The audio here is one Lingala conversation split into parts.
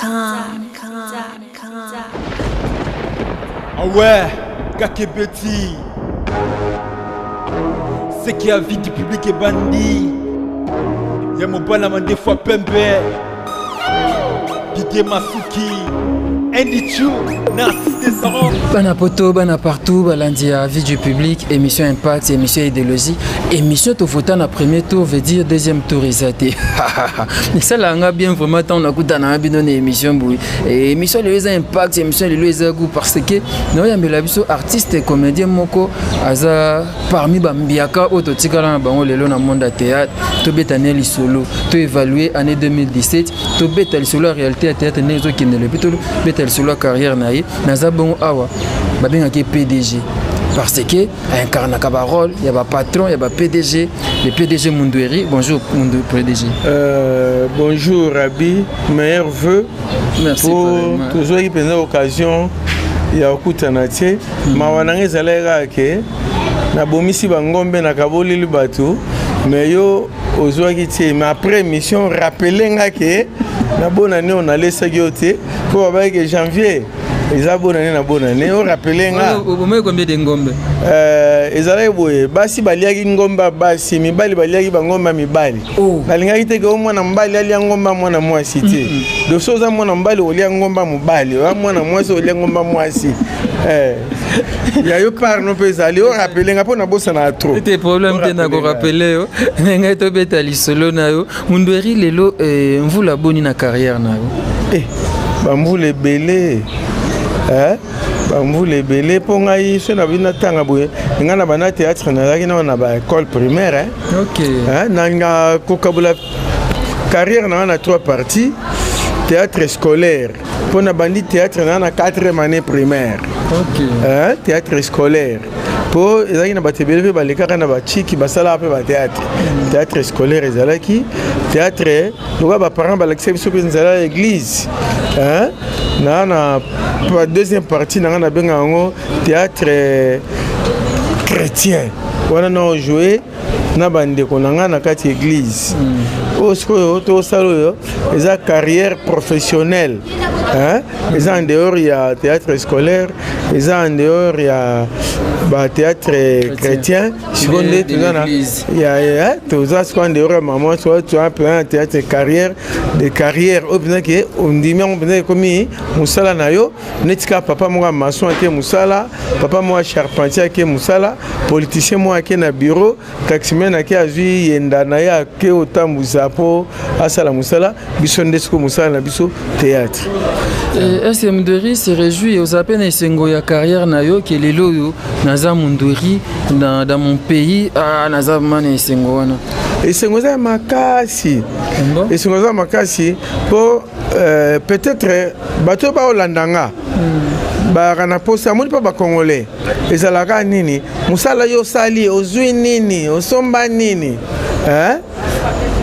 Dot.com. Ah ouais, Kakebeti. Ce qui a vie du public est bandit. Ya mobala mandefu pembe. Didier Masuki. Andy Chu, Narcisse Desarons. Bana poto, bana partout, balandi ya vie du public, émission impact, émission idéologie, émission tofota na premier tour veut dire deuxième tour eza te. Esalaka nga bien vraiment ntango nakutana na bino na émission boye. Émission lelo eza impact, émission lelo eza goût parce que naoyambela biso artiste comédien moko aza parmi bambiaka oyo totikala na bango lelo na monde ya théâtre. Tobeta ne lisolo, to évaluer année 2017, tobeta lisolo ya réalité ya théâtre ndenge ezokendele, mpe tobeta lisolo ya carrière na ye. Naza bongo awa babengaki PDG parce que incarnaka ba rôle ya ba patron ya ba PDG, le PDG Mundweri. Bonjour Mundu PDG. Bonjour Rabi, meilleurs vœux. Merci. Po tozwaki mpenza occasion ya kokutana te. Mawa na ngai ezalaki kaka ke nabomisi bangombe, nakaboleli bato, mais yo ozwaki te. Mais après émission, rappele nga ke na bonane oyo nalesaki yo te, mpo babaki ke janvier eza bonane na bonane, orappeler nga. Obomaki combien de ngombe? Ezalaki boye: basi baliaki ngombe ya basi, mibali baliaki bangombe ya mibali. Oh. Nalingaki te ke o mwana mobali alia ngombe ya mwana mwasi te. Donc so oza mwana mobali, olia ngombe ya mobali, oza mwana mwasi, olia ngombe ya mwasi. Ya yo parno mpe ezali orappeler nga mpo nabosanaka trop. Te, problème te, nakorappeler yo. Ngai tobeta lisolo na yo Mundweri lelo, mvula boni na carrière na yo? Bamvula ebele, eh? Bamvula ebele, mpo ngai so na bino natanga boye, ngai na bana théâtre nazalaki nao na baécole primaire, eh? Eh, nanga kokabola carrière na nga na trois parties. Théâtre scolaire, mpo na bandi théâtre na nga na 4e année primaire. Eh, théâtre scolaire mpo ezalaki na bato ebele mpe balekaka na bachiki, basalaka mpe bathéâtre. Théâtre scolaire ezalaki théâtre lokola baparent balakisa biso mpe nzela ya église, hein? Na deuxième partie na nga, nabenga yango théâtre chrétien. Wana na ojoue na bandeko na ngai na kati ya église. Oyo sikoyo tosala oyo eza carrière professionnelle, hein? Eza en dehors ya théâtre scolaire, eza en dehors ya bathéâtre chrétien. Sikoyo nde toza na ya toza sikoyo en dehors ya mama, sikoyo toza mpenza na théâtre carrière de carrière oyo mpenza ke ondimi yango mpenza, ekomi mosala na yo, neti kaka papa moko ya maçon ake mosala, papa moko ya charpentier ake mosala, politicien moko ake na bureau, taximan ake azwi yenda na ye ake otambwisa mpo asala mosala. Biso nde sikoyo mosala na biso théâtre. Est-ce que Mundweri se réjouit, oza mpe na esengo ya carrière na yo ke lelo oyo naza Mundweri dans mon pays? Ah, naza ma na esengo wana. Esengo eza ya makasi. Esengo eza makasi mpo peut-être bato oyo baolanda nga bayaka na posa amoni mpo bacongolais ezalaka nini: mosala yo osali, ozwi nini, osomba nini, hein?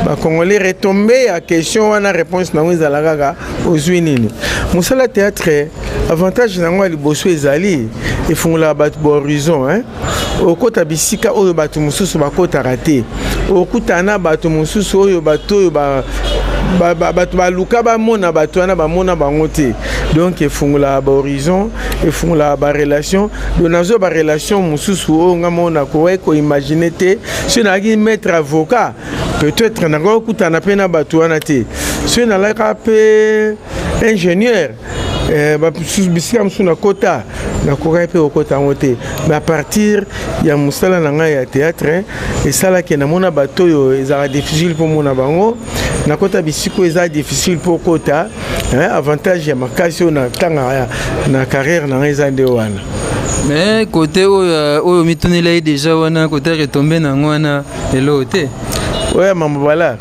Bacongolais, retombée ya question wana, réponse nango ezala kaka ozwi nini. Mosala théâtre, avantage nango ya liboso ezali efungolaka bato bahorizon, hein? Okota bisika oyo bato mosusu bakotaka te, okutana na bato mosusu oyo bato oyo bato baluka bamona bato wana, bamona bango te. Donc efungolaka bahorizon, efungolaka barelation. Donc nazwa barelation mosusu oyo nga moko nakoki koimaginer te. Soki nazalaki maître avocat, peut-être nakoki kokutana mpe na bato wana te. Soki nalaka mpe ingénieur, bisika mosusu nakota, nakokaki mpe kokota yango te. Mais à partir ya mosala na ngai ya théâtre, esalaki namona bato oyo ezalaka difficile mpo mona bango, nakota bisika oyo eza difficile mpo okota. Avantage ya makasi oyo natanga na carrière na ngai eza nde wana. Mais côté oyo oyo mitunela ye déjà wana, côté retombée nango wana, eloko te? Oyo ya mambo balare.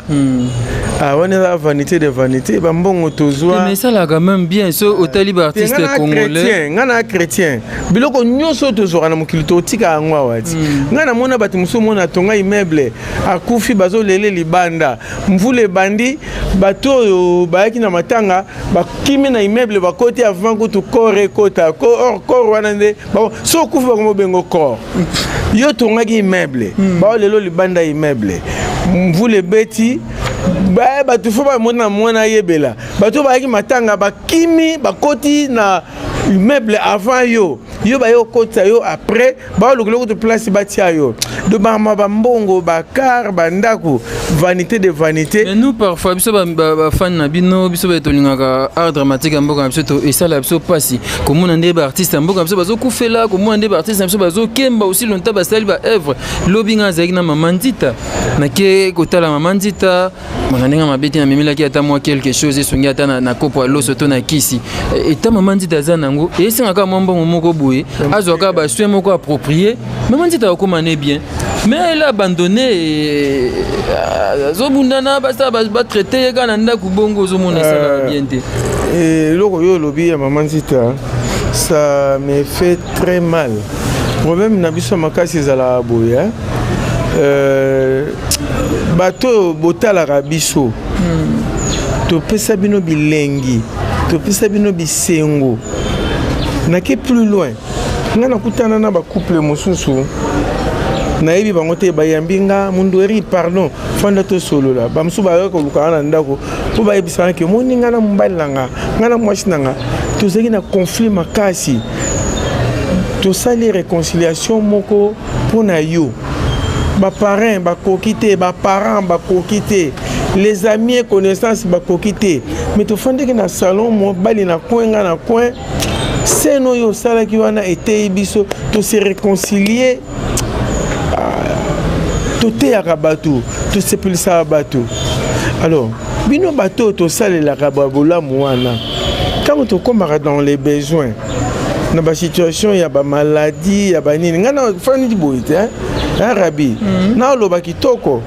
Ah, wana eza vanité de vanité, bambongo tozwa. Mais esalaka même bien so otali baartiste congolais. Ngai na chrétien, biloko nyonso oyo tozwaka na mokili, totika yango awa ti. Ngai namona bato mosusu, omona atonga immeuble, akufi, bazolele libanda, mvula ebandi, bato oyo bayaki na matanga bakimi na immeuble, bakoti avant kutu corps ekota. Or corps wana nde so okufi, bango mobengo corps. Yo tongaki immeuble, bao lelo libanda immeuble, mvula ebeti. Bato fo bamona mwana ayebela. Bato bayaki matanga, bakimi, bakoti na immeuble avant yo. Yo baye okotisa yo après, baolukela kutu place batia yo. Do bama bambongo, bacar, bandako, vanité de vanité. Mais nous parfois, biso bafan na bino, biso baye tolingaka art dramatique ya mboka na biso, to esala biso mpasi komona nde baartiste ya mboka na biso bazokufela, komona nde baartiste na biso bazokemba aussi longtemps basali baœuvre. Lobi nga azalaki na Mama Nzita, nake kotala Mama Nzita na ndenge mabe te, namemelaki ata mwa quelque chose, esongi ata na kopo ya loso to na kisi. Eta Mama Nzita aza nango, esengaka mwa mbongo moko boye, azwaka basoin moko approprié, Mama Nzita akokóma ne bien. Mais elle a abandonné, azobundana, basala batraite ye kaka na ndako bongo, ozomona esalaka bien te. Eloko oyo olobi ya Mama Nzita, ça me fait très mal. Problème na biso makasi ezalaka boye: bato oyo botalaka biso, topesa bino bilengi, topesa bino bisengo. Nake plus loin, nga nakutana na bacouple mosusu, nayebi bango te, bayambi nga: "Mundweri, pardon, fanda tosolola." Bamosusu bayaki kolukanga na ndako mpo bayebisanga ke omoni, nga na mobali na nga, nga na mwasi na nga, tozalaki na conflit makasi, tosali réconciliation moko mpo na yo. Baparrain bakoki te, baparent bakoki te, les amis et connaissance bakoki te, mais tofandaki na salon, mobali na coin, nga na coin. Scène oyo osalaki wana eteyi biso, tose réconcilier. Toteyaka bato, tosepelisaka bato. Alors bino bato oyo tosalelaka babolamu wana, ntango tokomaka dans les besoins, na basituation ya bamaladi ya banini, ngai nafandi boye te, rabi, naoloba kitoko,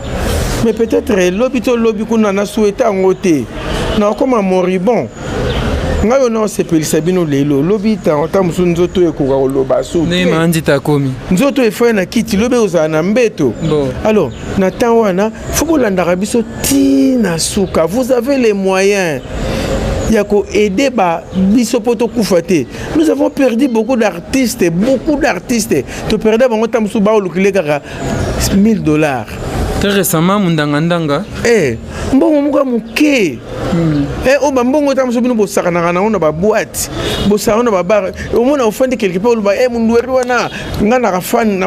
mais peut-être elobi to lobi kuna, nasouhaite yango te, nakokoma moribond. Ngai oyo naosepelisa bino lelo, lobi ta mosusu nzoto ekoka koloba su. Nzita akomi. Nzoto efai na kiti, lobi ozala na mbeto. Alors na temps wana, fo bolandaka biso ntina suka. Vous avez les moyens ya koaider ba biso mpo tokufa te. Nous avons perdu beaucoup d'artistes, beaucoup d'artistes toperde bango. Ta mosusu baolukile kaka 1000 $. Très récemment, Mundanga Ndanga. Eh, mbongo moko ya moke. Eh, oyo bambongo ta mosusu bino bosakanaka nango na baboîte, bosaka na babar. Omona ofandi quelque part, oloba: "E Mundweri wana, nga naka fan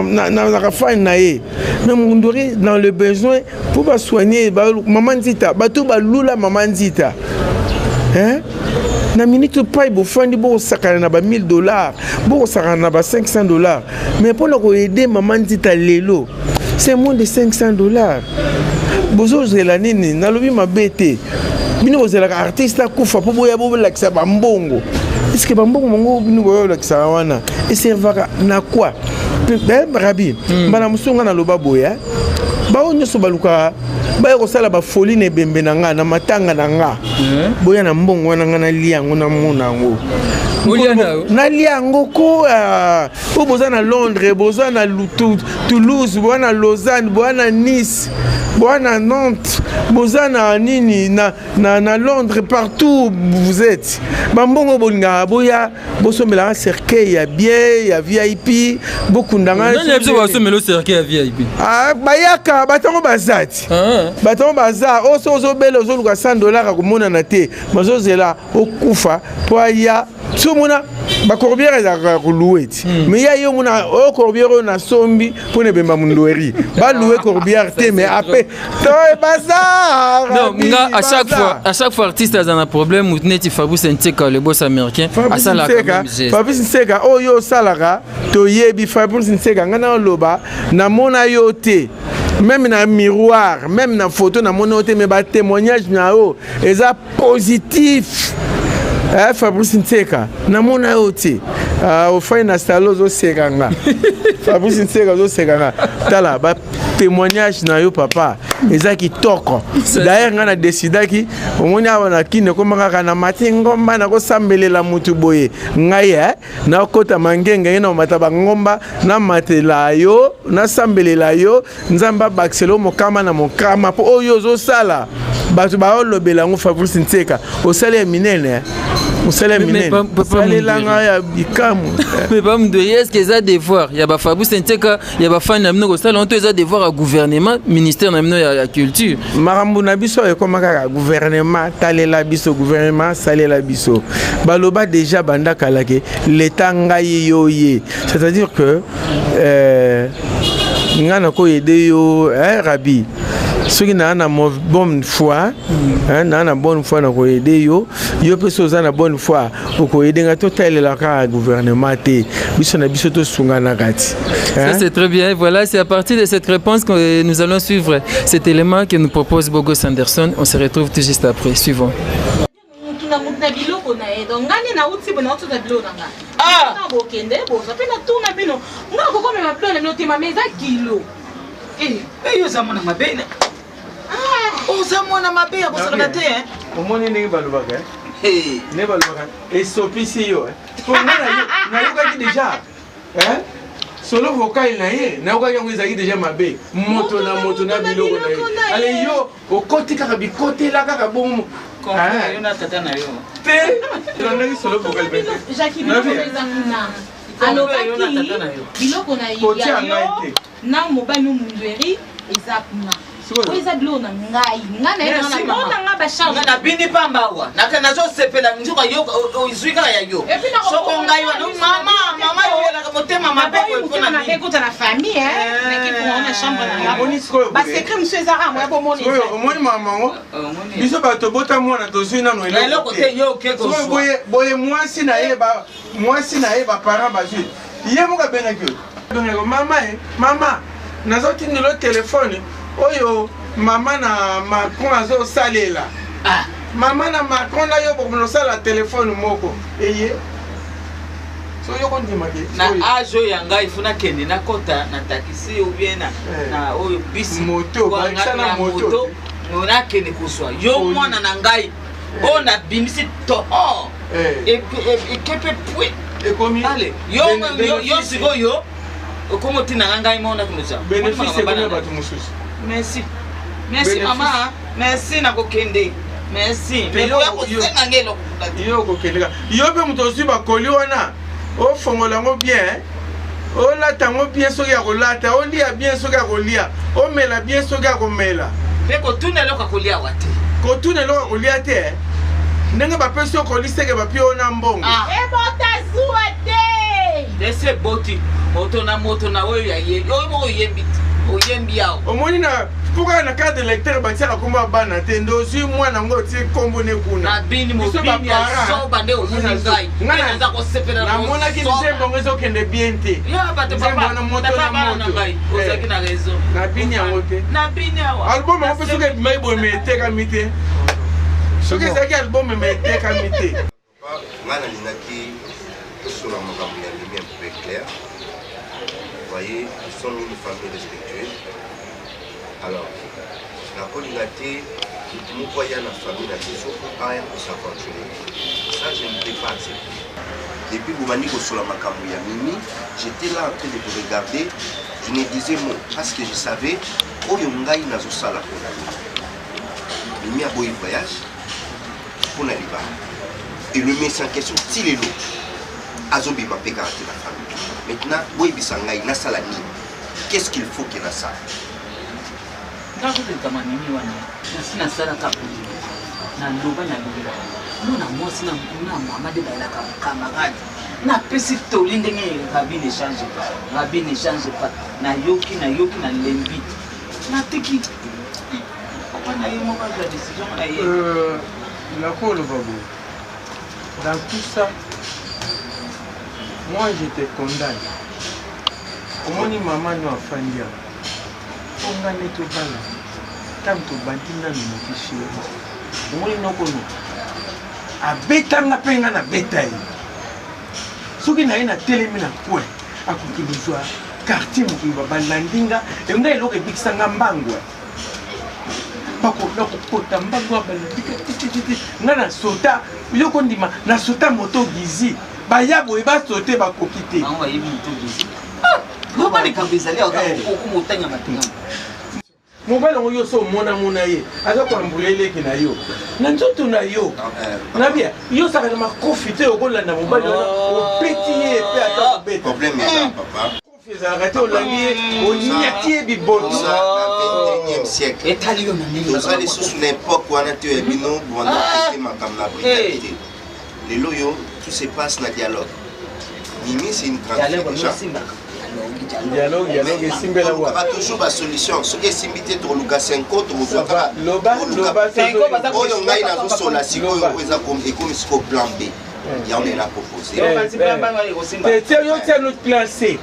na ye." Mais Mundweri dans le besoin mpo basoigne Mama Nzita, bato balula Mama Nzita, hein? Na minute pai bofandi, bokosakana na ba 1000 $, bokosakana na ba 500 $, mais mpona koaider Mama Nzita lelo, c'est moins de 500 $. Bozozela nini? Nalobi mabe te. Bino bozelaka artiste akufa mpo boya bolakisa bambongo. Est-ce bambongo bango bino boyolakisaka wana eservaka na quoi, rabi? Mbala mosusu nga naloba boye: bao nyonso balukaka baya kosala bafoli na ebembe na nga, na matanga na nga, boya na mbongo wana, nga nalia yango, namona yango, nalia yango ko. Oyo boza na Londres, boza na Toulouse, boza na Lausanne, boza na Nice, boza na Nantes, boza na nini, na Londres, partout vous êtes, bambongo bolingaka boya bosombelaka cercueil ya bien, ya VIP, bokundanga. Biso basomela cercueil ya VIP? Bayaka batango, baza ti batango baza oyo. So ozobela, ozoluka 100 $ akomonana te, bazozela okufa mpo aya. So omona bacorbillard ezalaka kolouer ti, mais ya ye omona oyo corbillard oyo nasombi mpona ebemba Mundweri, balouer corbillard te, mais ape to baza. Nga à chaque fois artiste aza na problème, neti Fabrice Nseka, le boss américain, asalaka. Fabrice Nseka oyo osalaka, toyebi Fabrice Nseka. Ngai naoloba, namona yo te, même na miroir, même na photo namona yo te, mais batémoignage na yo eza positif. Eh, Fabrice Nseka, namona yo te. Ofai na salo, ozoseka nga. Fabrice Nseka, ozoseka nga. Tala batémoignage na yo, papa, eza kitoko. D'ailleurs nga na décidaki, omoni awa na Kini, ekoma kaka na mati ngomba, nakosambelela mutu boye. Ngai nakota mangenge ye, na omata bangomba, namatela yo, nasambelela yo, Nzambe abakisela yo mokama na mokama, mpo oyo ozosala, bato baolobela yango. Fabrice Nseka, osali ya minene. Mosala ya minene salelanga ya bikamwa. Mais papa Mundweri, est ce que eza devoir ya bafabrice Nteka, ya bafani na bino kosala to eza devoir ya gouvernement, ministère na bino ya culture? Makambo na biso ekoma kaka gouvernement talela biso, gouvernement salela biso. Baloba déjà banda kala ke l'état ngai yo ye, c'est-à-dire que ngai nakoyede yo, Rabi, soki naa na bonne foi, naa na bonne foi, nakoyede yo. Yo mpe so oza na bonne foi, okoyede ngai. Totalela kaka gouvernement te, biso na biso tosunganaka ti. Ça, c'est très bien. Voilà, c'est à partir de cette réponse que nous allons suivre cet élément que nous propose Bogos Anderson. On se retrouve tout juste après. Suivons. Na mutu na biloko na ye, donc ngai nde nauti boye, nauti na biloko na nga. Na bokende bozwa mpe natuna bino, nga kokomema biloko na bino te, mama, eza kilo. Yo oza mwana mabe, oza mwana mabe ya kosakana te. Omoni ndenge balobaka, ndenge balobaka, esopisi yo. Po nga nayokaki déjà solo vocal na ye, nayokaki yango ezalaki déjà mabe. Moto na moto na biloko na ye. Ale, yo okoti kaka bikotela kaka bongo. Yo na tata na yo. Te, landaki solo vocal. Jacki, biloko eza kuna. Alobaki biloko na ya yo na mobali no Mundweri eza kuna. Oyo eza biloko na ngai, ngai na nga bacharge. Nabini pamba awa, nazosepela nzoka yo ozwi kaka ya yo. Soko ngai wana, mama, mama, yoyelaka motema mabe. Motema mabe ekota na famille, nakekonga na chambre na nga, basecret mosusu eza kaka moya bomona. Omoni mama ngo, biso bato bota mwana, tozwi nano eloko te. Boye mwasi na ye, mwasi na ye, baparent bazwi ye moko abengaki oyo: "Mama, e mama, nazotindela telefone oyo mama na Macron azosalela." Mama na Macron na yo bokomona osala telefone moko eye so yo kondima ke. Na age oyo ya ngai, fo nakende nakɔta na taxi ou bien na oyo bisi. Moto, bakisa na moto. Nakende kozwa yo mwana na ngai oyo nabimisi to or ekepe pui. Ekomi. Ale, yo sikoyo okomi otinanga ngai moko nakende kozwa. Bénéfice ekomi ya bato mosusu. Merci, merci mama, merci, nakokende, merci. Oya kosenga ngai eloko. Yo okokende kaka yo mpe moto ozwi bakoli wana, ofongola yango bien, olata yango bien soki ya kolata, olia bien soki ya kolia, omela bien soki ya komela. Mpe kotuna eloko ya kolia awa te. Kotuna eloko ya kolia te. Ndenge bapesi yo koli, seke bapi yo na mbongo. Ebota zuwa te. Ese eboti moto na moto na oyo ya ye, oyo moko oyembi te, oyembi awa. Omoni, na mpo kaka na carte d'électeur batiaka nkombo ya bana te, nde ozwi mwana yango, otie nkombo ne kuna. Nabini mobini ya zoba nde omoni ngai naza kosepela. Namonaki nzembo yango ezokende bien te. Nzembo wana, moto na moto, Ngai ozalaki na raison. Nabini yango te. Nabini awa. Album yango mpe soki ebimaki boye, me etekami te. Soki ezalaki album, me etekami te. Ngai nalingaki tosola makambo ya lumière un peu clair. Voyez, nous sommes une famille respectueuse. Alors nakolinga te motu moko aya na famille na biso po aya kos'aventurer. Ça, je ne peux pas accepter. Depuis bobandi kosola makambo ya Mimi, j'étais là en train de vous regarder, je ne disais mot parce que je savais oyo ngai nazosala mpona Mimi. Mimi aboyi voyage mpona libala et le monsieur en question ti lelo azobima mpe kaka te na famille. Maintenant boyebisa ngai nasala nini? Qu'est-ce qu'il faut ke nasala? Nga kozekama nini wana, nasi nasalaka boye, naloba, nalobela mwana mwasi na mama nde bayelaka camarade. Napesi toli ndenge Rabi ne change pas, Rabi ne change pas. Nayoki, nayoki, nalembi, natiki papa na ye moko azwa décision na ye. Nakoloba boye, dans tout ça, moi je te condamne. Omoni, mama no afandi awa, mpo nga nde tobala. Ntango tobandi nanu moki chéri, omoni, nokono abetanga mpe nga nabeta ye. Soki na ye natelemi na coin, akoki kozwa quartier mokili balandi nga. Enga eloko ebikisa nga mbangu, bakoda kokota mbangu ya balandika titititi. Nga na sota, yo kondima, na sota moto gizi, baya boye basote, bakoki te. Bango bayebi moto gizi. Loba likambo ezali okoma otanga matinga. Mobali yango yo so omona mona ye aza koambrouye leki na yo na nzoto na yo Ah, nabia yo ozalaka na makofi te okolanda mobali wana Oh. obeti ye mpe ata kobeta Problème eza, papa. Kofi ezalaka te, olandi ye, onyati ye biboto. Toza na 21e siècle. Etali yo na ndenge Toza lisusu na époque wana te ya bino bwanda traité makambo na brutalité. Lelo yo, tout se passe na dialogue. Mimi, c'est une grande fille Dialogue déjà. osimbaka. Dialogue, dialogue esimbela wa. Tolukaka toujours basolution. Soki esimbi te, toluka cinco, tokozwa kaka. Loba, loba. Cinco, baza Oyo ngai nazosola sikoyo, Loba. oyo eza ekomi sikoyo plan B, yango nde na propose. Te, tia yo, tia notre plan C,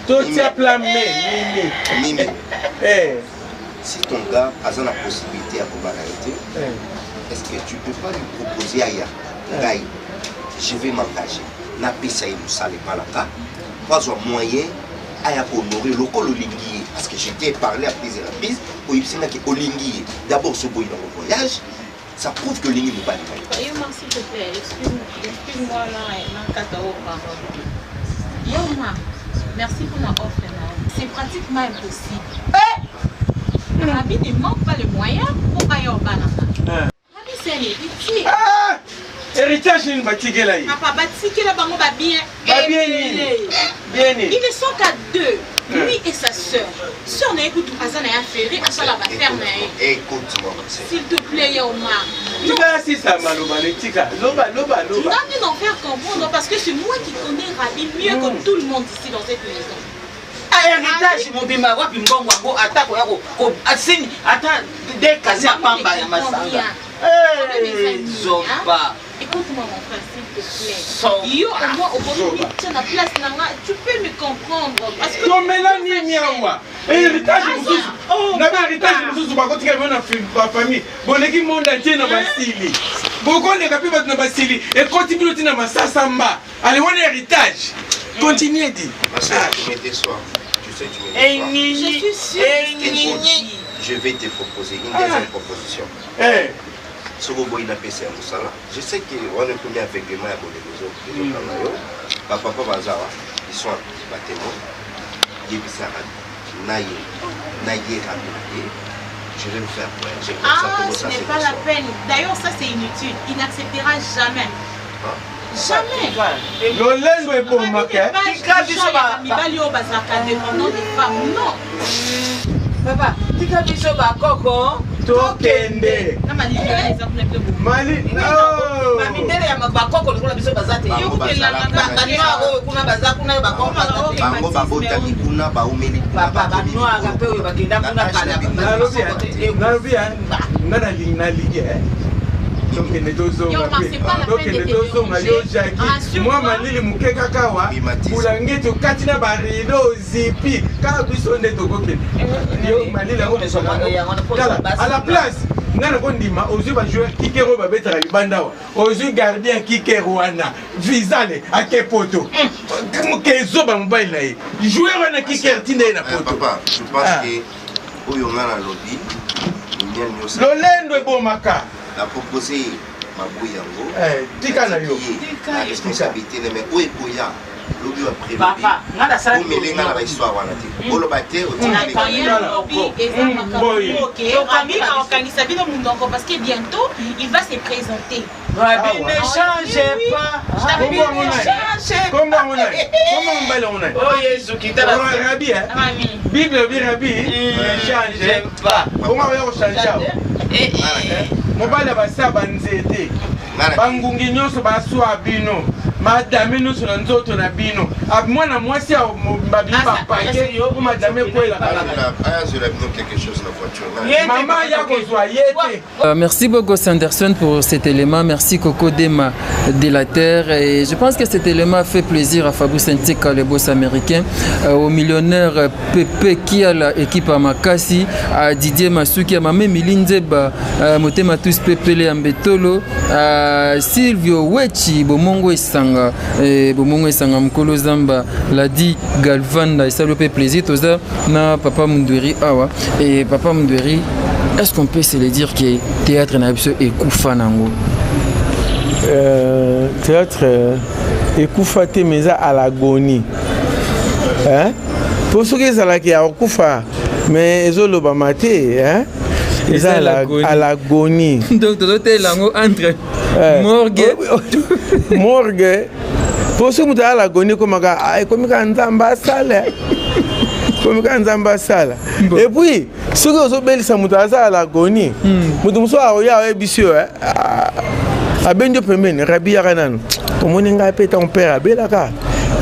totia plan B mimi. Mimi, Eh, si ton gars aza na possibilité ya kobala ye te, est-ce que tu peux pas lui proposer aya ngai, je vais m'engager, napesa ye mosala ebalaka po azwa moyen aya kohonorer lokola olingi ye? Parce que je t'ai parlé à plusieurs reprises, oyebisingaki olingi ye. D'abord soboyi nango voyage, ça prouve que olingi mobali na yo. Yo, s'il te plaît, excuse-moi là, nakata o parole. Yo, ma, merci pour la offre. C'est pratiquement impossible. Rabi ne manque pas le moyen pour aller au Banana. Rabi, c'est un héritier. Ah! Héritage nini batikela ye? Papa, batikela bango ba bien. Ba bien nini? Bien nini? Ils ne sont qu'à deux, lui et sa sœur. Sœur na ye kutu aza na ye affaire, asala baaffaire na ye. Écoute-moi, ma sœur. S'il te plaît, ya Omar. Tika sisa maloba ne, tika, loba, loba, loba. Nani d'en faire comprendre, parce que c'est moi qui connais Rabi mieux que tout le monde ici dans cette maison. Héritage mobimba wapi? Mbongo yango ata koya asini ata de kasi ya pamba ya masanga. Zoba. Écoute-moi, mon frère, s'il te plaît. Zoba. Yo, au moins, au bon, tiens la place, nanga, tu peux me comprendre. Parce que. Tomela nini awa? Héritage mosusu na ba héritage mosusu bakotikala bino na bafamille, boleki monde entier na basili, bokoleka mpe bato na basili, ekoti bino ntina masasamba. Ale wana héritage, continue di. Ma soeur, tu me déçois. Tu sais, tu me déçois. Je suis sûre de ce que je Écoute, dis. je vais te proposer une deuxième proposition. Eh, Soki oboyi napesa ya mosala, je sais que wana ekomi aveuglement ya bolingo ezokanga yo. Bapapa baza wa, ils sont batémoin. Yebisa Rabi na ye, na ye Rabi na ye, je vais me faire voyager comme ça. Ah, Comment ce ça, n'est c'est pas la l'histoire. peine. D'ailleurs, ça, c'est inutile. Il n'acceptera jamais. Jamais. Lolendo ebomaka. Tika biso mibali oyo bazalaka dépendant des femmes, non. Papa, tika biso bakoko. Tokende. Na malili wana eza kuna mpe boye. Mali, oh. Bamindele ya bakoko lokola biso baza te. Bango bazala kuna te. Banoir oyo kuna baza kuna, bakoko baza te. Bango babotami kuna, baumeli kuna. Papa, Bakomi banoir mikolo. mpe oyo bakenda kuna Na âge kala. na bino. Nalobi, eh, nalobi, eh, nga nalingi, nalingi, eh. Tokende, tozonga. Yo, ma, c'est pas la peine de Tokende, te tozonga. Yo déranger. Jaki, Rassure-moi. mwa malili moke kaka awa. Climatisme. Bulangeti okati na barideau, ozipi kaka, biso nde tokokende. Yo malili yango, tala à la place nga nakondima. Ozwi bajoueur kiker oyo babetaka libanda awa, ozwi gardien kiker wana, visale ake poto, kezoba mobali na ye, joueur wana kiker, tinda ye na Eh, poto. Papa, je pense Ah. que oyo nga nalobi miel nyonso. Lolendo ebomaka. Na propose mabui yango. Eh, tika na yo. Ye, na responsabilité ne, mais oyo ekoya lobi wa Papa, nga nasalaki omelenga na bahistoire wana te, oloba te otikali. Lobi eza makambo Boye. oke Rabi akokanisa bino monoko, parce que bientôt il va se présenter. Rabi ne change pas. Rabi Kombo yango ne nani? change. Kombo yango nani? Kombo mobali yango nani? Oh Yesu, kita na Rabi, eh? Rami. Bible elobi Rabi ne change pas. Bongo akoya kochange awa? Mobali ya basa banzete, bangungi nyonso baswa bino, madame nyonso na nzoto na bino. Mwana mwasi ya babimi bapake po madame ekwelaka. Ayazwela bino quelque chose na voiture. Mama ya kozwa ye te. Merci beaucoup Sanderson pour cet élément. Merci Coco Dema de la Terre. Et je pense que cet élément fait plaisir à Fabrice Ntika, le boss américain, au millionnaire Pepe Kiala, équipe à Makassi, à Didier Masuki, à Mamé Milinzeba, à Motema Tous Pepele Ambetolo, à Silvio Wechi, Bomongo Esanga, et Bomongo Esanga Mkolo Zamba, Ladi Galvanda, et ça lui fait plaisir. Toza na Papa Munduri Awa. Et Papa Munduri, est-ce qu'on peut se le dire que théâtre na biso ekufa nango? Théâtre ekufa te, mais eza à l'agonie, hein? Mpo soki ezalaki ya kokufa, Mais ezolobama te, hein? Eza à l'agonie. Donc tozotela yango entre eh. Morgue. Morgue. Mpo soki moto aya l'agonie, ekomaka, ah, ekomi kaka Nzambe asala, ekomi kaka Nzambe asala. Et puis soki ozobelisa moto aza à l'agonie, moto mosusu akoya, ayebisi yo, eh, ah, abendi yo pembeni: "Rabi, yaka nanu, omoni ngai mpe ntango père abelaka,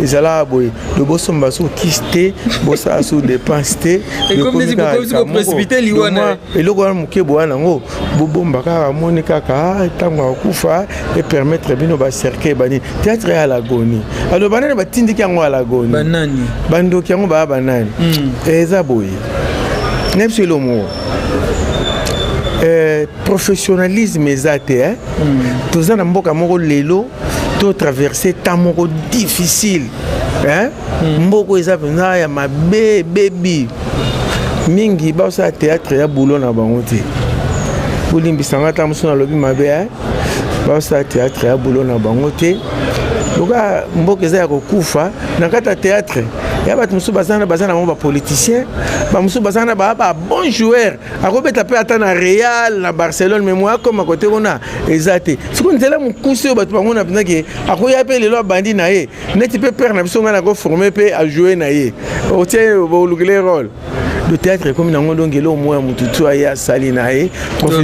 ezalaka boye. Do bosomba so kisi te, bosala so dépense te, eloko wana moke boya nango, bobomba kaka, moni kaka ntango akufa epermettre bino bacercueil banini." Théâtre ya l'agonie. Alors banani batindiki yango ya l'agonie? Banani? Bandoki yango baya banani? Eza boye, na biso elo moko, professionnalisme eza te, eh? Toza na mboka moko lelo totraverse temps moko difficile, hein? Mboka eza mpenza ya mabe, ebebi mingi. Basala théâtre ya boulot na bango te. Bolimbisanga ata mosu nalobi mabe, eh? Basala théâtre ya boulot na bango te. Loka mboka eza ya kokufa, na kati ya théâtre ya bato mosusu baza na bango bapoliticien, bamosusu baza na baa babon joueur, akobeta mpe ata na Real, na Barcelone, mais moya akoma kote kuna eza te. Soki nzela mokuse oyo bato bango na mpenza ke akoya mpe lelo, abandi na ye neti mpe père na biso, ngai nakoforme mpe ajoue na ye, otie bolukele rôle de théâtre, ekomi nango. Donc eloko moko ya motu tu aye asali na ye.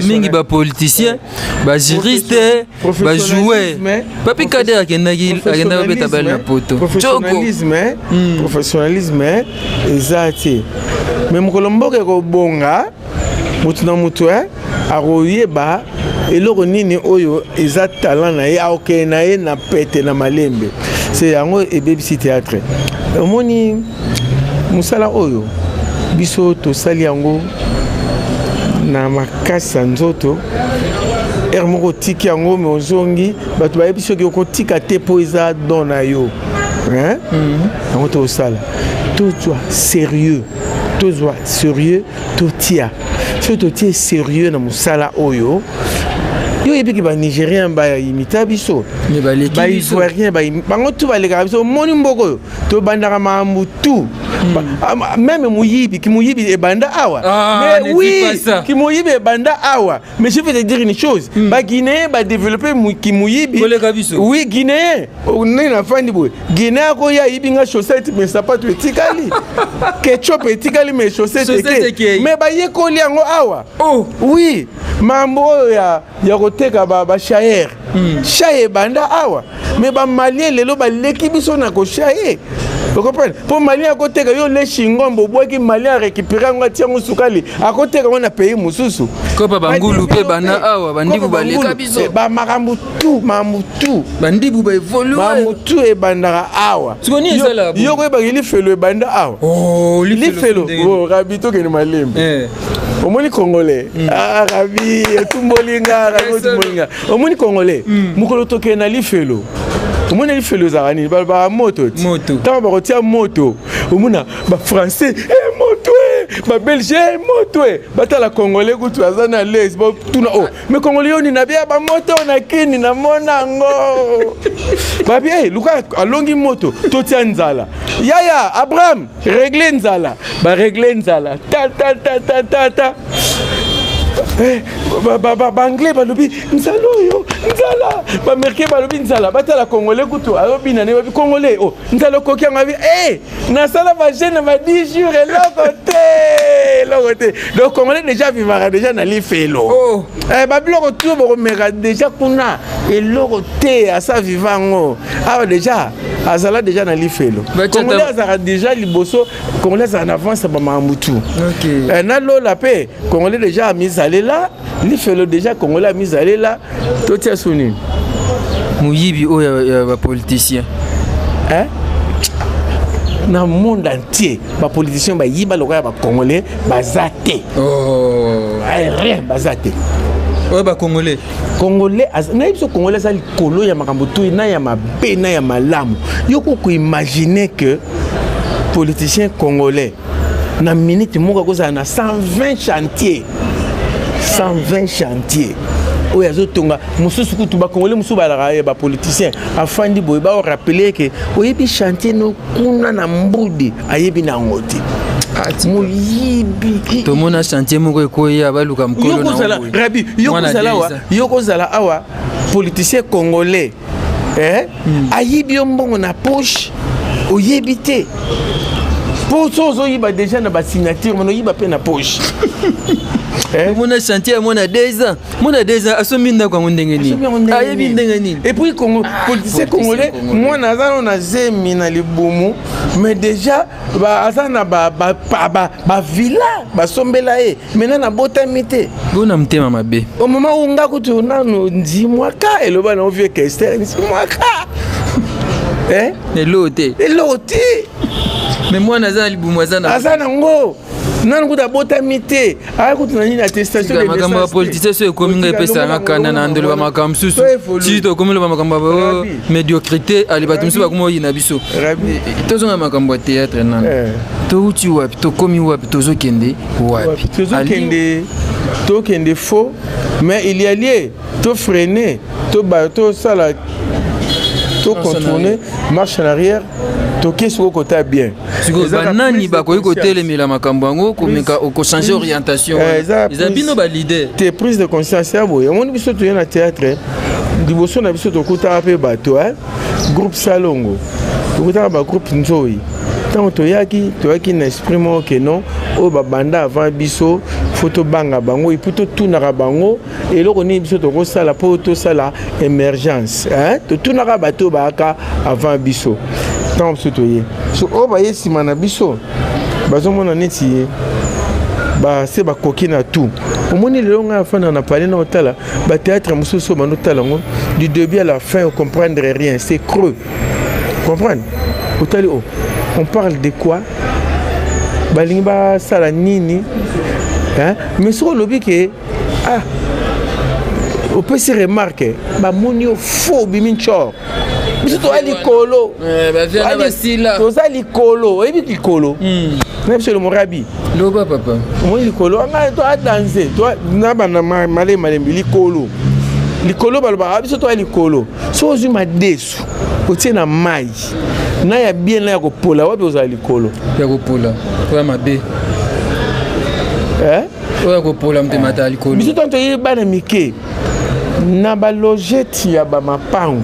Mingi bapoliticien, bajuriste, bajoueur. Papi Kader akendaki kobeta bale na poto. Professionnalisme, professionnalisme eza te. Mais mokolo mboka ekobonga, motu na motu akoyeba eloko nini oyo eza talent na ye, akokende na ye na pete na malembe. Se yango ebebisi théâtre. Omoni mosala oyo biso tosali yango na makasi ya nzoto, ere moko otiki yango, me ozongi, bato bayebi soki okotika te mpo eza don na yo. Yango tozosala, tozwa sérieux, tozwa sérieux, totia, soki totie sérieux na mosala oyo, yo oyebiki Banigérien baimita biso, Baivoirien, bango tu balekaka biso. Omoni mboka oyo tobandaka makambo tu, même moyibi, kimoyibi ebanda awa. Ah, mais oui, kimoyibi ebanda awa. Mais je vais te dire une chose, Baguinéen badéveloppe kimoyibi. Oui, Guinéen, ndenge nafandi boye, Guinéen akoya, ayibi nga chaussette, mais sapato etikali, ketchup etikali, mais chaussette eke. Mais bayekoli yango awa. Oh. Oui, mambo oyo ya koteka bachayeur, chaye ebanda awa. Mais Bamalien lelo baleki biso na kochaye, ocomprendre? Mpo Malien akoteka yo le chingombo obwaki, Malien arécupéré yango, atia yango sukali, akoteka yango na pays mosusu. Kopa bangulu mpe banda awa, bandibu baleka biso. Bamakambo tu, makambo tu. Bandibu baévolue. Makambo tu ebandaka awa. Yo koyebaki lifelo ebanda awa? Oh, lifelo, Rabi, tokende malembe. Omoni Congolais, ah, Rabi etumbolinga, Rabi otumbolinga. Omoni Congolais, mokolo tokende na lifelo, omoni lifelo ezalaka nini? Balobaka moto ti ntango bakotia moto, omona Bafrançais e moto, e Babelge e moto, e batala Congolais kutu aza na lese, batuna: "O mais Congolais, yo nini?" "Abia bamoto na kini, namona yango." Babi e luka alongi moto, totia nzala. Yaya Abraham, règle nzala, barègle nzala, ta ta ta ta ta ta. Baanglais balobi nzala oyo nzala, Baaméricain balobi nzala, batala Congolais kutu azobina ne. Babi: "Congolais o nzala okoki yango?" Abi e nasala bajeûne ba 10 jours, eloko te, eloko te. Donc Congolais déjà vivaka déjà na lifelo. Oh. Babiloko tu bokomeka déjà kuna, eloko te, asa viva yango awa, déjà azala déjà na lifelo. Congolais azalaka déjà liboso, Congolais azala na avance ya bamakambo tu. Nalola mpe Congolais déjà amizalela lifelo, déjà Congolais amizalela. Totia su nini? Moyibi oyo ya bapoliticien. Hein? Na monde entier, bapoliticien bayiba lokola ya Bacongolais baza te. Oh. Rien, baza te. Oyo Bacongolais. Congolais, nayebi biso, Congolais aza likolo ya makambo tu, na ya mabe na ya malamu. Yo kokoimagine que politicien congolais na minute moko akozala na 120 chantier, 120 chantier oyo azotonga. Mosusu kutu, Bakongolais mosusu balaka ye bapoliticien, afandi boye, baorappeler ke oyebi chantier no kuna na Mbudi, ayebi na yango te. Moyibi. Tomona chantier moko ekweya, baluka mokolo na Rabi. Yo kozala awa, yo kozala awa politicien congolais, eh? Ayibi yo mbongo na poche, oyebi te, mpo so ozoyiba déjà na basignature, mana oyiba mpe na poche. Omona chantier ya mwana 2 ans, mwana 2 ans asombi ndako yango ndenge nini? Ayebi ndenge nini? Et puis Congo, politicien congolais, mwana aza nano na zemi na libumu, mais déjà aza na bavilla basombela ye. Maintenant nabotami te. Bona motema mabe. Au moment où nga kutu nanu ndimwaka, eloba na ovie Kester, ndimwaka. Eloo te. Eloo te. Mais mwana aza na libumu, aza na Aza nango nanu kutu abotami te, aya kutu na nini, attestation. Makambo ya politicien so ekomi, ngai epesanga kanda na ndolo. Bamakambo mosusu ti tokomi loba makambo ya médiocrité, ali bato mosusu bakomi oyina biso. Tozonga makambo ya théâtre nano. Touti wapi? Tokomi wapi? Tozokende wapi? Tozokende, tokende faux, mais il y a lieu tofreiner, tosala, tocontourner, marche en arrière, toke sikoyo kota bien. Sikoyo banani bakoki kotelemela makambo yango, komeka kochanger orientation? Eza bino baleader. Te, prise de conscience ya boye, omoni biso toye na théâtre, liboso na biso tokutaka mpe bato, groupe Salongo, tokutaka bagroupe Nzoi. Ntango toyaki, toyaki na esprit moko ke non, oyo babanda avant biso, faut tobanga bango et puis totunaka bango eloko nini biso tokosala mpo tosala émergence. Totunaka bato oyo bayaka avant biso. Ntango biso toye, so oyo baye nsima na biso bazomona neti base bakoki na tout. Omoni lelo ngai afanda na palais na otala bathéâtre mosusu oyo bandotala yango du début à la fin, ocomprendre rien, c'est creux. Comprendre, otali o on parle de quoi, balingi basala nini, hein? Mais soki olobi ke ah, opesi remarque, bamoni yo faux, obimi ncor. Biso toza likolo, toza likolo, oyebi likolo na biso lemorabi. Loba, papa. Omoni likolo anga to adanse na bana malembe malembe. Likolo, likolo, balobaka biso toya likolo. So ozwi madesu, otie na mai na ya bien na ya kopola, wapi ozala likolo? Ya kopola, oya mabe. Oyo ya kopola, motema ya likolo. Biso ntango toyebi bana mike na balogete ya bamapangu,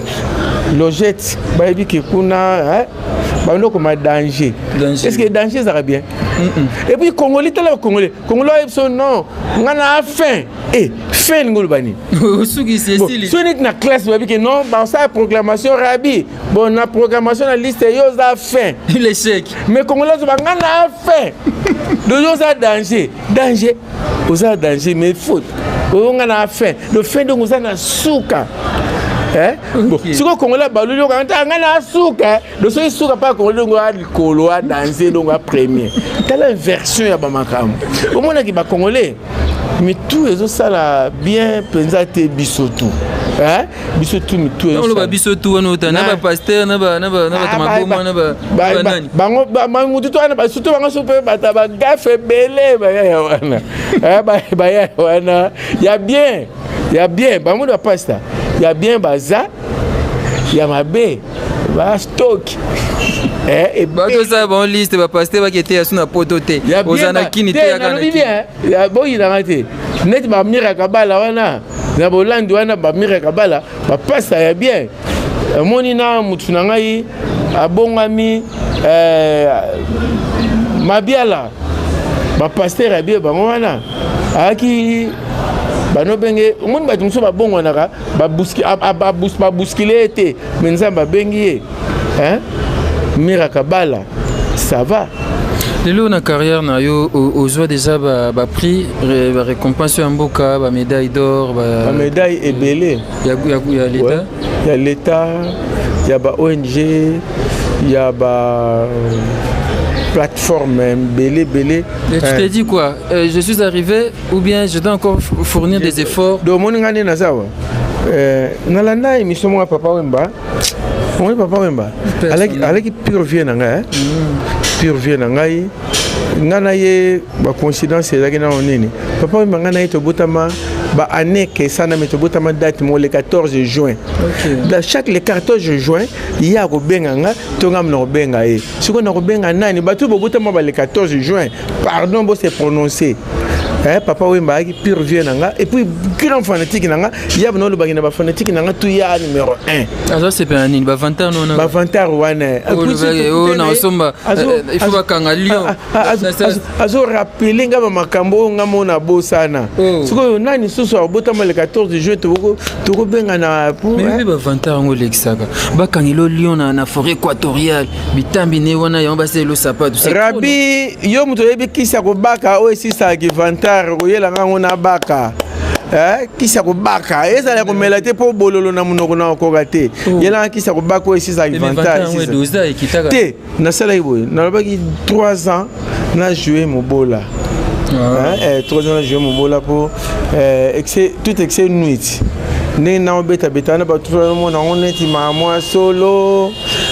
logette bayebi ke kuna bando koma danger. Est ce que danger ezalaka bien? Et puis Congolais, tala bacongolais, Congolais oyebi so non, nga na fin e fin, elingi oloba nini? Osukisi, esili. So neti na classe bayebi ke non, basala proclamation, Rabi, bon, na proclamation na liste yo oza fin. L'échec. Mais Congolais azoba nga na fin, donc yo oza danger, danger, oza danger, mais faute oyo nga na fin, le fin, donc oza na suka. Sikoyo Congolais baluli oka nga na suka, donc soki suka mpa Congolais, donc a likolo, a danger, donc a premier. Tala inversion ya bamakambo. Omonaki bacongolais mitu ezosala bien mpenza te. Biso tu, biso tu mitu. Oloba biso tu wana, ota na bapasteur, na bato maboma, na banani? Bango mutu to wana, surtout bango so mpe bato bagafe ebele bayaya wana, bayaya wana ya bien, ya bien, bango bapasta ya bien baza, ya mabe bastoki. Batosala bango liste, bapasteur bakete ya su na poto te, oza na kini te. Nalobi bien, boyinanga te, neti bamiraka bala wana na bolandi wana, bamiraka bala, bapasta ya bien. Omoni na mutu na ngai abongami Mabiala, bapasteur ya bien bango wana ayaki banobenge. Omoni bato mosusu babongwanaka, babuskile ye te, me Nzambe abengi ye. Miraka bala, ça va. Lelo na carrière na yo, ozwa déjà baprix, barécompense ya mboka, bamédaille d'or? Bamédaille ebele. Ya l'État? Ya l'État, ya ba ONG, ya ba plateforme ebele ebele. Et tu t'es dit quoi? Je suis arrivé ou bien je dois encore fournir des efforts? Donc omoni ngai nde naza wa, nalanda émission moko ya Papa Wemba. Omoni Papa Wemba alaki pur vieux na ngai, pur vieux na ngai. Ngai na ye, bacoïncidence ezalaki nano nini? Papa Wemba, ngai na ye tobotama. Baannée ekesana, me tobotama date moko, le 14 juin. Da chaque le 14 juin, ye akobenga nga to nga na kobenga ye. Sikoyo nakobenga nani? Bato bobotama ba le 14 juin, pardon, bose prononcer. Eh, Papa Wemba ayaki pure vieux na nga et puis grand fanatique na nga. Ya bana olobaki na bafanatique na nga tu ya numéro 1. Azosepela nini? Bavantard wana? Bavantard wana. Oyo na osomba, il faut bakanga lion. Azorappeler nga bamakambo oyo nga mona bosana. Sikoyo nani susu abotama le 14 juin tokobenga na? Mpe bavantard yango olekisaka, bakangela lion na forêt équatoriale, bitambi ne wana, yango basalelo sapato. Rabi, yo moto oyebi kisi ya kobaka oyo esisaka vantard, koyelanga yango na baka. Kisi ya kobaka ezala ya komela te, mpo bololo na monoko na okoka te. Yelanga kisi ya kobaka oyo esisaka vantard te. Nasalaki boye, nalobaki 3 ans na joué mobola. 3 ans na joué mobola mpo excès, tout excès nuit. Ndenge na obetabeta wana, bato omona yango neti mama solo.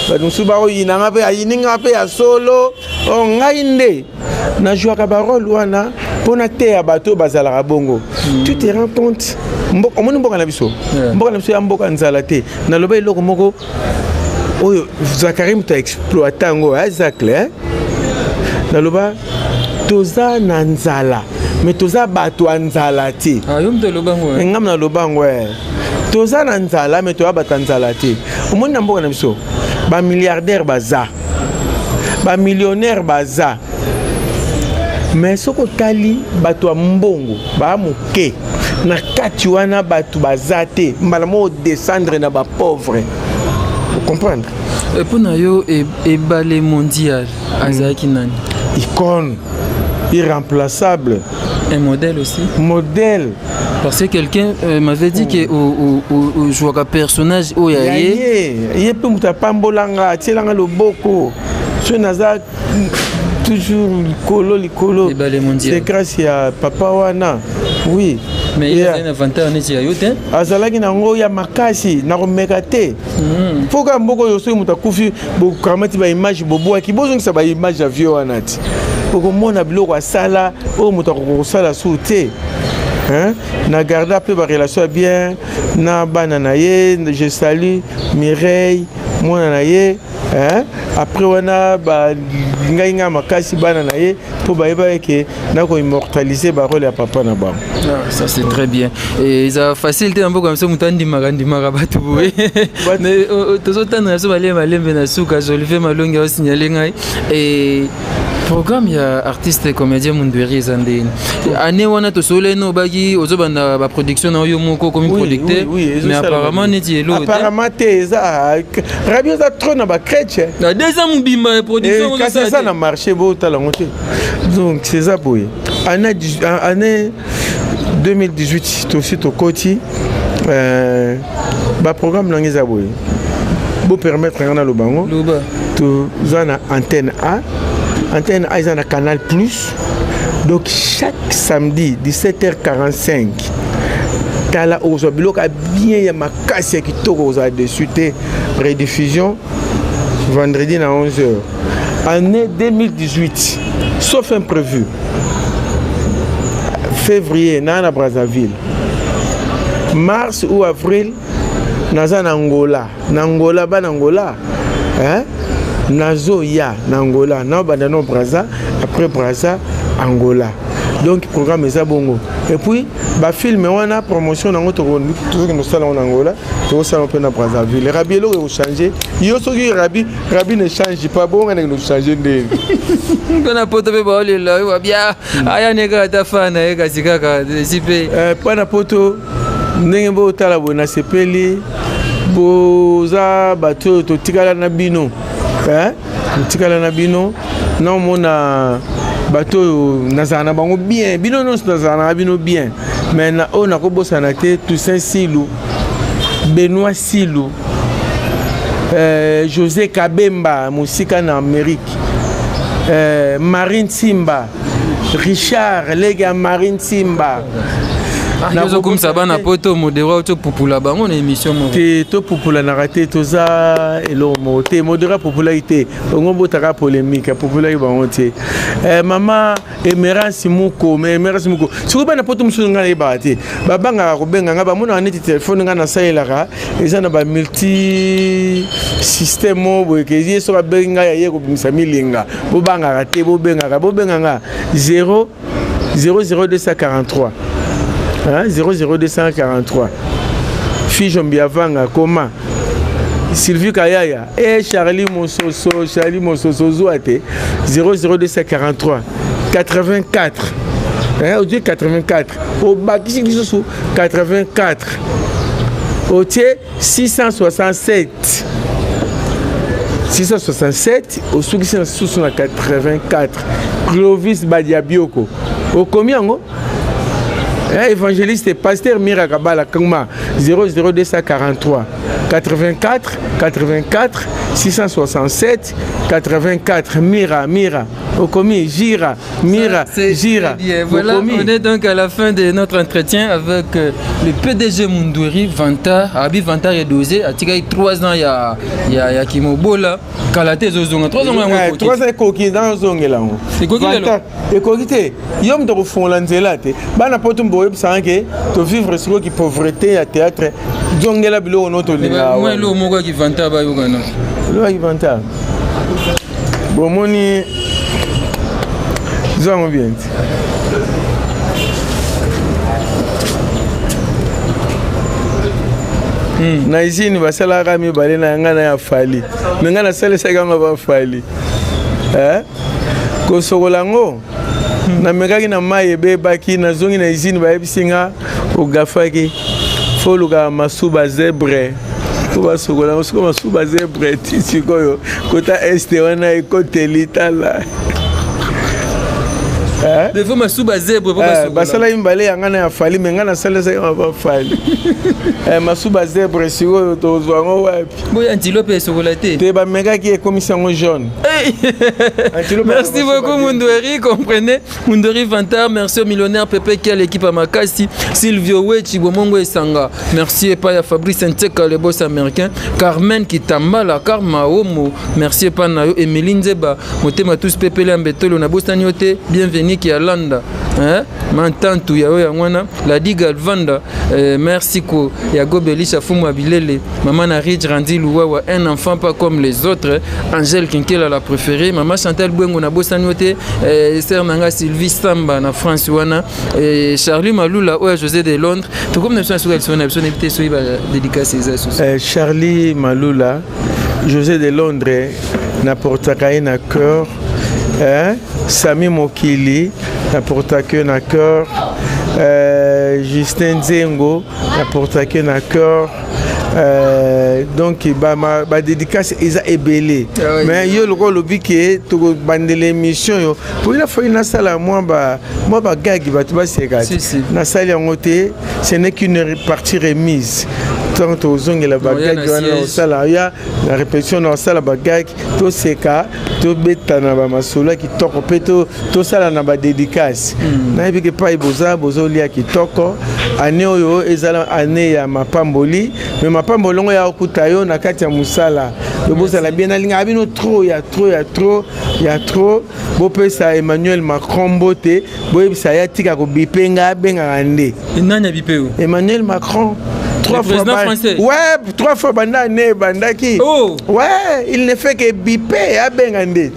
Bato mosusu bakoyinanga mpe ayininga mpe ya solo. O ngai nde nazwaka barole wana mpo nateya bato oyo bazalaka bongo. Tu te rends compte, omoni mboka na biso, mboka na biso ya mboka nzala te. Naloba eloko moko oyo Zakari moto aexploite yango, zacle. Naloba toza na nzala, mais toza bato ya nzala te. Ngam naloba yango, toza na nzala, mais toza bato ya nzala te. Omoni na mboka na biso, bamilliardaire baza, bamillionnaire baza, mais soki otali bato ya mbongo baa moke na kati wana, bato baza te. Mbala moko descendre na bapauvre, comprendre? Mpo na yo, Ebale Mondial azalaki nani? Icône irremplaçable. Un modèle aussi. Modèle. Parce que quelqu'un m'avait dit que ojouaka personnage oyo ya ye. Ye mpe moto apambolanga, atielanga loboko. Soki naza toujours likolo likolo, c'est grâce ya papa wana, oui. Mais ye azali na vantard neti ya yo te. Azalaki nango ya makasi, nakomeka te. Fo kaka mboka oyo, soki moto akufi, bokamati baimage, bobwaki, bozongisa baimage ya vieux wana ti okomona biloko asala oyo moto akoka kosala su te. Na garda mpe barelation ya bien na bana na ye. Je salue Mireille, mwana na ye. Après wana ngai ngai makasi bana na ye mpo bayeba eke nakoimmortaliser barole ya papa na bango. Ah, ça c'est très bien. Eza facile te na mboka biso, moto andimaka ndimaka bato boye. Mais tozotanda na biso balembe malembe na suka. Jolive Malongi aosignale ngai programme ya artiste comédien Mundweri eza ndeni. Année wana tosolo eno obaki ozobanda baproduction na yo moko komi producteur, mais apparemment neti elo. Apparemment te, eza rabi, eza trop na bacrèche. Na 2 ans mobimba production? Kasi eza na marché, botala yango te. Donc eza boye, année 2018 tosi tokoti, baprogramme nango eza boye. Bopermettre nga naloba yango. Toza na Antenne A. Antenne A eza na Canal Plus. Donc chaque samedi 17h45, tala, okozwa biloko ya bien, ya makasi, ya kitoko, okozala dessus te. Rediffusion vendredi na 11h. Année 2018, sauf imprévu, février naa na Brazzaville, mars ou avril naza na Angola. Na Angola, bana Angola, hein? Nazoya na Angola, naobanda no Braza, après Braza, Angola. Donc programme eza bongo. Et puis bafilme wana, promotion nango tozokende kosala yango na Angola, tokosala mpe na Brazzaville. Rabi, eloko ekochange yo soki rabi, rabi ne change pas. Bongo ndenge nochange ndenge? Mpona poto mpe baolela oyo babia aya ne kaka ta fa na ye, kasi kaka esi mpe. Mpo na poto, ndenge botala boye, nasepeli. Boza bato oyo totikala na bino, totikala na bino. Naomona bato oyo nazala na bango bien, bino nyonso nazala na bino bien. Mais na oyo nakobosana te, Toussaint Silu, Benoît Silu, José Kabemba mosika na Amérique, Marine Simba, Richard lege ya Marine Simba. Ah, ozokumisa bana poto modero topupula bango na émission moko te. Topupulanaka te, toza eloko moko te. Modero apupulaki te, bango botaka polémique, apupulaki bango te. Mama Emerance Muko, mais Emerance Muko, soki bana poto mosusu, ngai nayebaka te, babangaka kobenga ngai, bamonaka neti telefone ngai nasalelaka eza na bamulti système moko boye ke ye soki abengi ngai aye kobimisa milinga. Bobangaka te, bobengaka, bobenga nga 0 00243, hein, 00243. Fijo Mbiavanga, koma Sylvie Kayaya e Charlie Mososo, Charlie Mososo, ozwa te 00243 84, hein, otie 84, obakisi lisusu 84, otie 667, 667, osukisi na susu na 84. Clovis Badiabioko, okomi yango, eh, évangéliste pasteur Mira Kabala Kangma, 00243 84 84 667 84. Mira, Mira, okomi Jira, Mira. C'est Jira. très bien. Voilà, Okomi. on est donc à la fin de notre entretien avec le PDG Mundweri Vantard. Abi Vantard est dosé. Atika 3 ans, il y a Kimobola. Kala te ezozonga. 3 ans, yango ekoki. 3 ans ekoki, nazongela yango. Ekoki lelo? Ekoki te, yo moto kofungola nzela te. Bana poto boyebisaka ke tovivre sikoyo ki pauvreté ya théâtre. Zongela biloko no tolinga. Mwa eloko moko ya Kivantard bayokana. Eloko ya Kivantard, bomoni zwango bien te. Na usine basalaka mibale na ngai na ya Fali, me ngai nasalisaki yango bafali, eh? Kosokola yango, namekaki na mai ebebaki, nazongi na usine, bayebisi nga ogafaki, fo olukaka masuba zèbre po basokola yango. Sikoyo masuba zèbre ti sikoyo kota este wana ekoteli, tala. Eh? Defo masuba zèbre po Eh, basokola. Basalaki mibale ya ngai na ya Fali, me ngai nasalisaki yango bafali. Eh, masuba zèbre sikoyo tozwa yango wapi? Boye antilope esokola te. Te, bamekaki, ekomisi yango jaune. Hey. Antilope. Merci beaucoup Mundweri, comprenez. Mundweri Vantard, merci au millionnaire Pepe qui a l'équipe à Makasi, Silvio Wechi, Bomongo Esanga. Merci epai ya Fabrice Nteka, le boss américain, Carmen Kitambala, Karma Omo, merci epai na yo, Emily Nzeba, Motema tous Pepele Ambetolo, na bosani yo te, bienvenue ki Alanda. Hein? Mantantu ya oyo yango Ladi Galvanda, merci ko ya Gobelisha Fumu Abilele, Maman na Ridge Randi Luwawa, un enfant pas comme les autres, Angèle Kinkela la préférée, Maman Chantal Bwengo na bosani yo te, sœur nanga Sylvie Samba na France wana, Charlie Malula oyo José de Londres. Tokomi na biso na suka liso na biso, nayebi te soki ba dédicace eza susu. Charlie Malula, José de Londres, naportaka ye na cœur, eh? Sami Mokili, naportaka ye na cœur, Justin Nzengo, naportaka ye na cœur. Donc badédicace eza ebele. Ah oui. Mais yo lokola olobi ke tokobandela émission yo po ina foi nasala mwa bagagi, bato baseka te. Si, si. Nasali yango te, ce n'est qu'une partie remise. Ntango tozongela bagagi na wana, siège. osala ya na répétition na osala bagagi, toseka, tobeta na bamasolo ya kitoko mpe tosala na badédicace. Nayebi ke pai boza bozolia kitoko. Année oyo ezala année ya mapamboli, me mapamboli yango ya okuta yo na kati ya mosala yo. Bozala bien, nalingaka bino trop, ya trop, ya trop, ya trop. Bopesa Emmanuel Macron mbote, boyebisa ye atika kobipe ngai, abengaka nde. Nani abipe yo? Emmanuel Macron. Trois Le fois président français. Ouais, trois fois banda année ebandaki. Oh. Ouais, il ne fait que biper, abenga nde.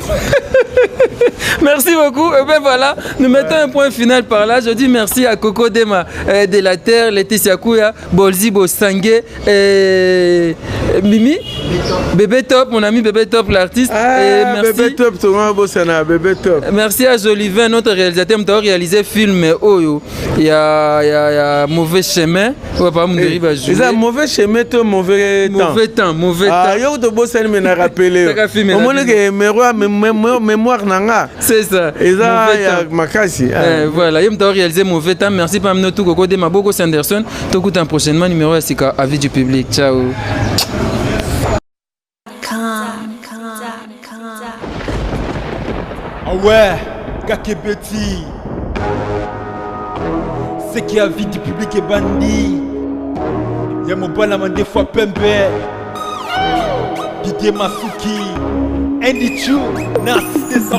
Merci beaucoup. Et ben voilà, nous mettons un point final par là. Je dis merci à Coco Dema de la Terre, Laetitia Kouya, Bolzi Bosangue, et Mimi, Bébé Top, mon ami Bébé Top, l'artiste. Ah, Et merci. Bébé Top, tonga bosana Bébé Top. Merci à Jolivin, notre réalisateur, qui a réalisé film oyo. Il y a Mauvais Chemin. Ouais, par exemple, va jouer. Eza Mauvais Chemin to Mauvais Temps? Mauvais Temps, Mauvais Ah, Temps. yo tobosani, me na rappele. Taka film na omoni bino. ke mémoire na nga C'est ça. eza Mauvais ya Temps. makasi. Ah. Voilà, il a réalisé Mauvais Temps. Merci Pamno tout Coco de Maboko Sanderson. Tokuta prochainement numéro ya sika avis du public. Ciao. Com. Com. Ah ouais, Kakebeti. Seki ya vie du public ebandi ya mobala mandefu ya pembe Didier Masuki Andy Chu na assisté.